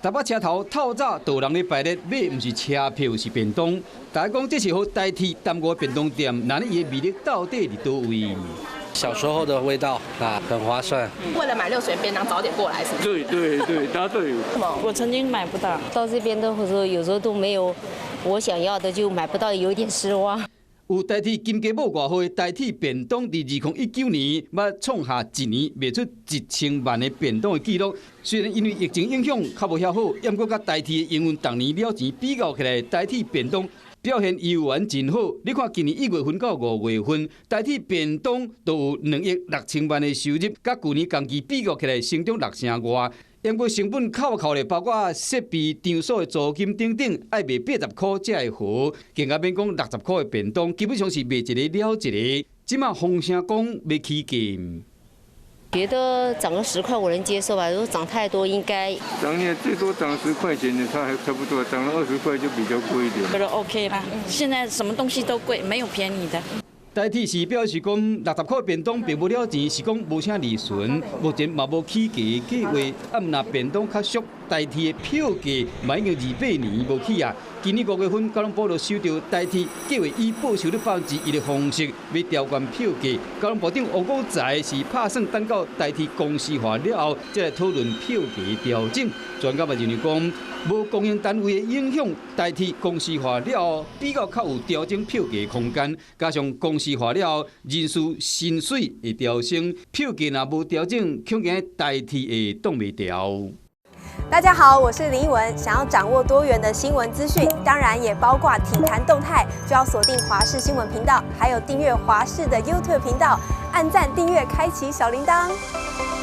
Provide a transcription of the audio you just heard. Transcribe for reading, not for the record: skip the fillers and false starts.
台北車頭透早就有人咧排列買，毋是車票是便當。大家講這是予台鐵耽誤便當店，那伊的魅力到底佇佗位？小時候的味道啊，很划算。為了買60元便當，早點過來是？對對對，答對。我曾經買不到，到這邊都說有時候都沒有我想要的，就買不到，有點失望。有台鐵金雞母外號的台鐵便當，佇2019年捌創下一年賣出1000萬的便當的紀錄。雖然因為疫情影響較無遐好，毋過佮台鐵的營運逐年了錢比較起來，台鐵便當表現猶原真好。你看今年1月份到5月份，台鐵便當都有2億6千萬的收入，佮舊年同期比較起來，成長六成外。毋過成本扣扣咧，包括設備、場所的租金等等，愛賣80箍才會好。更加免講60箍的便當，基本上是賣一个了一个。這馬風聲講欲起價。覺得漲個10塊我能接受吧，如果漲太多應該漲也最多漲10塊錢的，差還差不多，漲了20塊就比較貴一點。覺得 OK 啦，現在什麼東西都貴，沒有便宜的。台鐵是表示講，60箍便當並無了錢，是講無啥利潤，目前嘛無起價計劃。啊，毋若便當較俗，台鐵的票價嘛已經28年無起啊。今年5月份，交通部就收到台鐵計劃以報收率1%的方式，欲調懸票價。交通部長王國材是拍算等到台鐵公司化了後，才來討論票價調整。專家嘛認為講，無公營單位的影響，台鐵公司化了後，比較較有調整票價空間。加上公司化了後，人事薪水會調升，票價若無調整，恐驚台鐵會擋袂牢。大家好，我是林奕文。想要掌握多元的新聞資訊，當然也包括體壇動態，就要鎖定華視新聞頻道，還有訂閱華視的 YouTube 頻道，按讚、訂閱、開啟小鈴鐺。